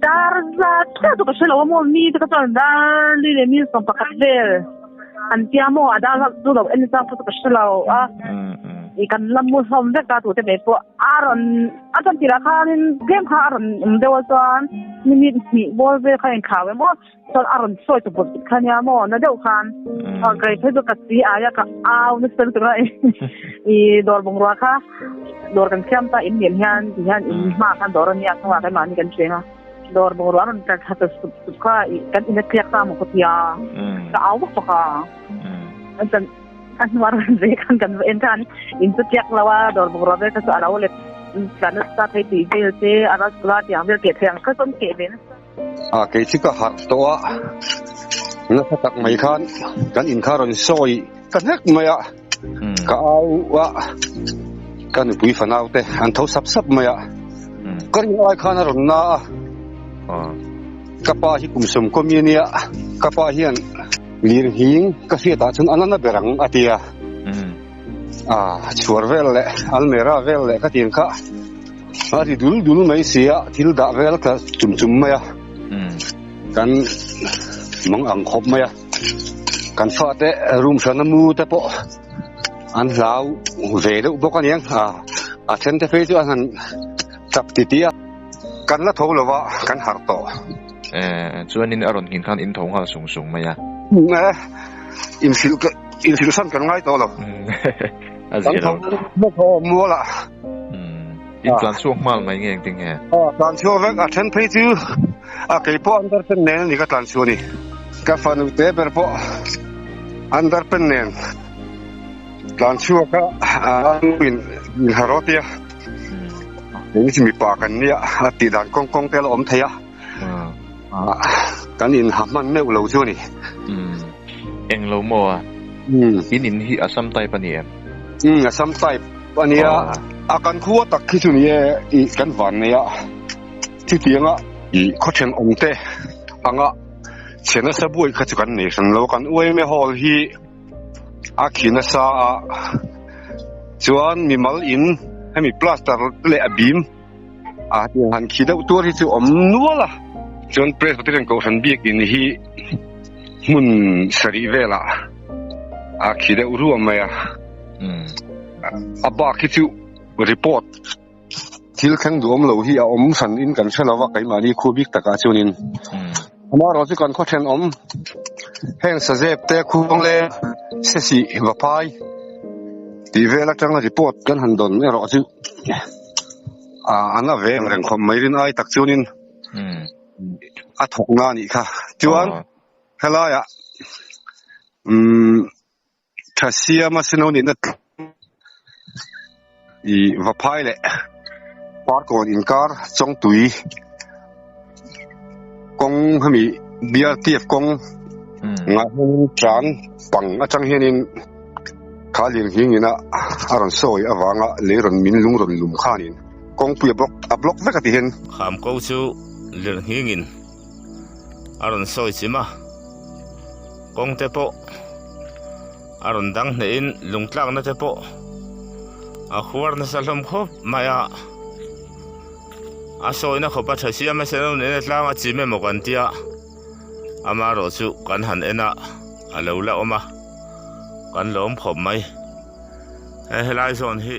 Dar zat chiah chu ka hre lo a maw mi te kha chuan dar li leh mi 11 vel an tia maw a dar zat chu lo en chang pawh chu ka hre lo a i kan la mu hlawm vek a tute mai pawh a rawn a chuan tirah khanin tlem kha a rawn awm deuh a chuan minute hnih bawr vel kha a inthlau em aw chuan a rawn sawi ta bawk kha nia maw na deuh khan kei phei chu ka chi aia ka au nasa lutuk a i dawr bungrua kha dawr kan siam ta in nen hian ti hian in hmaah khan dawr a nia chungah keimahni kan cheng a dawr bungrua a rawn tla thla ta sup sup kha i kan in a tliak ta maw ka tia ka au vak vak a chuan a hnuah a rawn ve khan kan va en khan in chu tliak lo a dawr bungrua vel kha chu a lo let tla nasa phei tih vel te a rasgula tih ang vel keh thei ang kha chu an keh ve nasa. A kei chu ka harh tawh a, nasa tak mai khan kan in kha rawn sawi ta hlek mai a, ka au a, ka nupui fanau te an tho sap sap mai a, ka rin ai khan a rawn na a, ka pa hi kum sawmkaw mi a nia, ka pa hian lir nghing ka hriat ah chuan a la na ber ang a ti a, a chhuar vel leh almera vel leh ka ti ang kha. A ri dul dul mai si a, thil dah vel ka chum chum mai a, kan mang ang khawp mai a, kan fate room hrana mu te pawh an hlau ve deuh bawk a niang, a then te phei chu an han tap ti ti a, kan la tho lo va, kan harh tawh. Chuanin a rawn nghin khan in tho nghal sung sung mai a. E, inhrilh inhrilh hran kan ngai tawh lo. A zia lo. Kan tho mual a. In tlan chhuak hmal mai nge engtin nge? Tlan chhuak vek a then phei chu a kei pawh under pen nen a ni ka tlan chhuah ni. Ka fanu te ber pawh under pen nen tlan chhuak a a nu in min ha rawt a. Kei chu mipa kan nia a tih dan kawng kawng te a la awm thei a. Kan in ha hman meuh lo chu a ni. Eng lo maw a? In in hi Assam type a ni em? Assam type a nia. A kan khua tak khi chu ni e i kan van nei a. Chutianga i khaw thenawm te anga chhe nasa buai kha chu kan nei hran lo. Kan uaime hall hi a khi nasa a. Chuan mimal in hemi plaster leh a bim A tiang han khi deuh tur hi chu awm nual a, chuan Presbyterian Kohhran biakin hi hmun sarih velah a khi deuh ruam mai a, a bak hi chu report thil thleng duhawm lo hi a awm hran in kan hre lova keimahni khu bik takah chuanin amaherawh chu kan khaw thenawm heng sazep te khuang leh sesih vaphai tih vel atanga report kan han dawn erawh chu. A an a veng reng khawp mai rin ai tak chuanin a thawk na anih kha. Chuan helaiah umm tha siama sino nihna i vaphai leh parkawn inkar chawngtui kawng hemi BRTF kawng ngah hianin tlan pang atang hianin kha lir nghing ina a rawn sawi avanga lei rawn min lung rawn lum khanin kawngpui a block a block vek a ti hian. Kham ko chu lir nghingin a rawn sawi chim a, kawng te pawh a rawn dang hnehin lung tlakna te pawh a huar nasa hlawm khawp mai a. A sawina khawp a tha siam a sen nen a tlang a chim emaw kan tia amaherawh chu kan han en a a lo la awm a kan lawm khawp mai he helai zawn hi.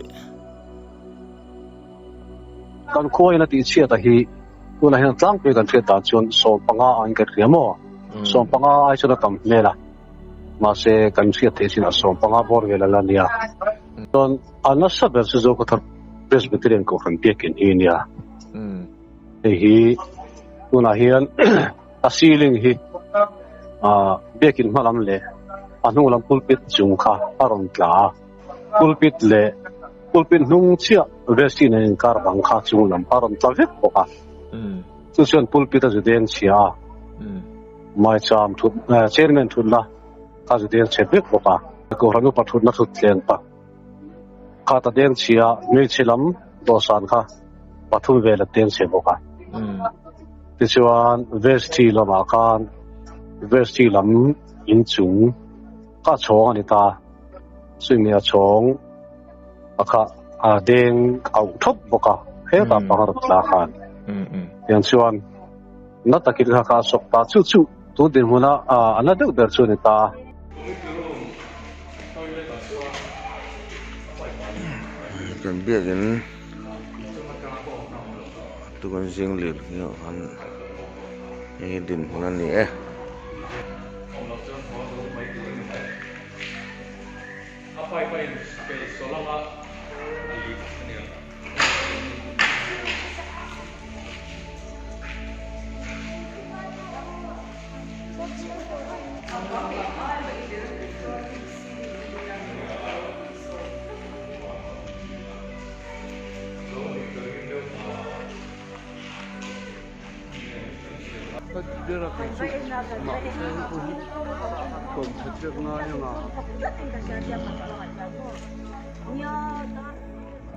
Kan khua in a tih chhiat a hi tunah hian tlangpui kan hriat dan chuan 15 ah in kan hria maw 15 ai chuan a tam hmel a mahse kan hriat theih chinah 15 bawr vel a la nia chuan A nasa ber chu Zokhawthar Presbyterian Kohhran biakin hi a nia. Hei hi tunah hian a ceiling hi biakin hma lam leh a hnung lam pulpit chung kha a rawn tla a, pulpit leh pulpit hnung chiah vesti nen inkar bang kha chung lam a rawn tla vek bawk a. Chu chuan pulpit a zu deng chhia a, maicham thut chairman thutna a zu deng chhe vek bawk a, Kohhran upa thutna thutthleng tak. Kha ta deng chhia hmeichhe lam dawhsan kha pathum vel a teng chhe bawk a. Tichuan Vesti lamah khan Vesti lam inchung kha chhawng a ni ta. Chumi a chhawng a kha a deng auh thawp bawk a, hetah pang a rawn tla khan. Tiang chuan na takin kha kha a sawk ta. Chu chu tun dinhmuna a na deuh ber chu a ni ta. Kan biakin tukan zing lir hi an hei dinhmun a ni e.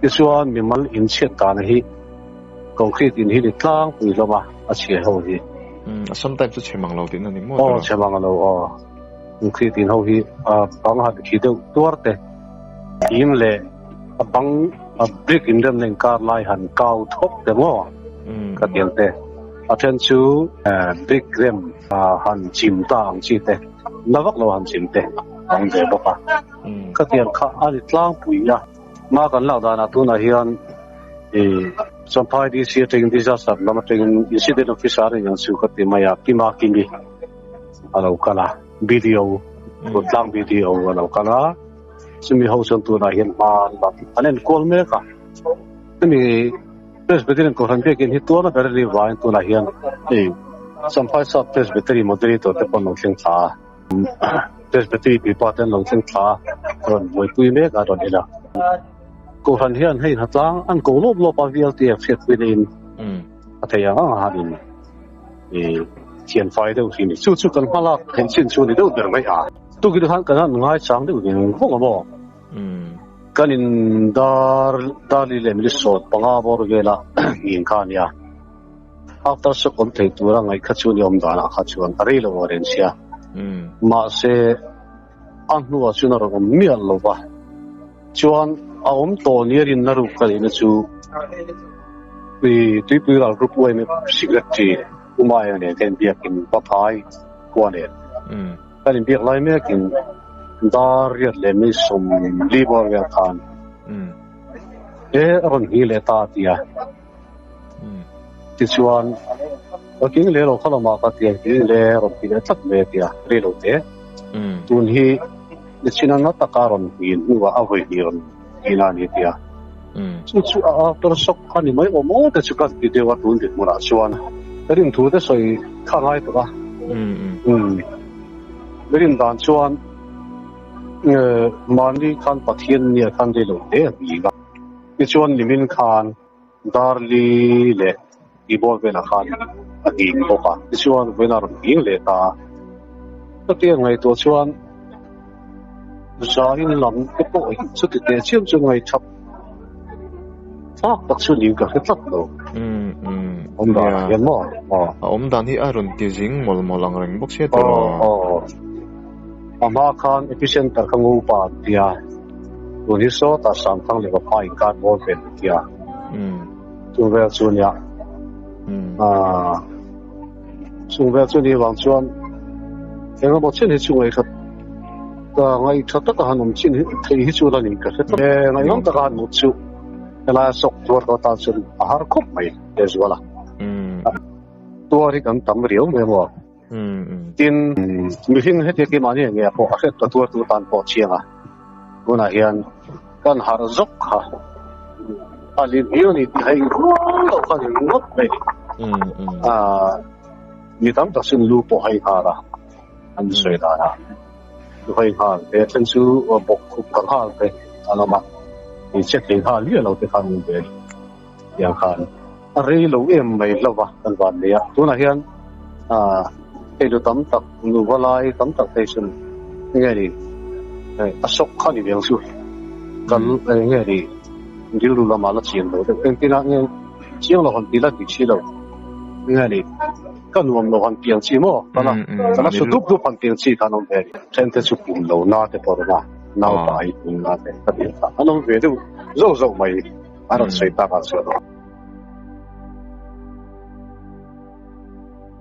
Tichuan mimal inchhiat dan hi concrete in hi ni tlangpui hlawm a, a chhia ho hi. Sometimes chu chhe mang lo tihna ni maw? Aw chhe mang lo aw. Concrete in ho hi a bang han khi deuh tuar te in leh a bang a brick inremna inkar lai han kau thawk te maw ka ti ang te. A then chu brick rem han chim ta ang chi te la vak lo han chim te ang ve bawk a. Ka ti ang kha a ni tlangpui a. Hma kan lak danah tunah hian ih Champhai DC atangin disaster lam atangin incident officer a ni ang chu ka ti mai a Kima Kimi a lo kal a BDO Kawtlang BDO a lo kal a chumi ho chuan tunah hian hma an lam an enkual mek a chumi Presbyterian Kohhran biakin hi tuarna ber a nih vangin tunah hian ih Champhai South Presbytery moderator te pawh an lo thleng thla a. Presbytery pipa te an lo thleng thla a, rawn buaipui mek a rawn en a. Kohhran hian hei hnatlang an ko lawp lawp a VLTF hriatpui na in a thei ang ang a han in thian fai deuh hi ni. Chu chu kan hmalak theih chin chu a ni deuh ber mai a. Tukin khan kan han ngaichang deuh veng vawng a maw? Kan in dar darli leh mili sawt panga bawr vela ngin kha a nia. After shock awm thei tura ngaih kha chu ni awm danah kha chuan a rei lo a reng sia. Mahse a hnuah chuan a rawn awm miah lo va. Chuan a awm tawh nia rinna ruk ka nihna chu i tuipui ral group UMA secretary Umaia nen kha inbiakin va phai khua nen kan inbiak lai mekin dar riat leh mi sawmli bawr vel khan e a rawn hni leh ta a ti a. Tichuan, Ka king leh lo kha lamah ka ti a, king leh rawn ti leh tlat mai a ti a, ri lo te. Tun hi nichina na taka rawn hnin hnuah a vawi hnih rawn hnin a ni a ti a. Chu chu a after shock a ni mai awm aw te chu ka ti deuh a tun dinhmunah chuan. Ka rin thu te sawi kha ngai tawh a. Ka rin dan chuan mahni khan Pathian nia khan ri lo te a ni a. Tichuan nimin khan Darli leh keyboard velah khan a ding bawk a, tichuan vawiin a rawn ding leh ta a. Chutiang ngaihtuah chuan zain lam te pawh hi chuti teh chiam chu ngaihthap thlak tak chu niin ka hre tlat lo. Awm dan ah hian maw? A awm dan hi a rawn ti zing mawlh mawlh ang reng bawk sia tawh. Aw, a hma khan epicenter kha ngupa an tia. Tun hi sawtah Samthang leh Vapha inkar bawl ve an tia. Chung vel chu nia. Chung vel chu ni vang chuan engemaw chin hi chu ngaihkhat ka ngaihkhat taka han awm chin hi thei hi chu la ni ka hre tlat. Ngaihnawm taka han mut chu helai a sawk tuar ka tan chuan a har khawp mai lehzual a. Tuar hi kan tam riau mai maw? Tin, mihring hetiang hi mahni nge pawh a hriat ta tuar tu tan pawh chiang a, tunah hian kan harh zawk kha a lim hiu a ni tih hei rual loh kha ni ngawt mai ni. Mi tam tak chuan lu pawh hei nghal a, an sawi dan a, lu hei nghal te, a then chu bawk khup ta nghal te an awm a, hmeichhia thei nghal miah lo te kha an awm ve a ni. Tiang khan a rei lo em mai hlauh a kan van nei a, tunah hian hei lu tam tak nuva lai tam tak te chuan enge ni a sawk kha ni veng chu kal enge ni rilru lamah la chian lo deuh engtinah nge Chiang lo han ti la dik si lo. Nge ni ka nuam lo han piang chi maw? Ka la ka la su dup dup han piang chi khan awm ve ni. Then te chu pum lo na te pawh rawn a, nau pai pum na te ka ti kha an awm ve deuh zauh zauh mai a rawn sawi tak ah chuan.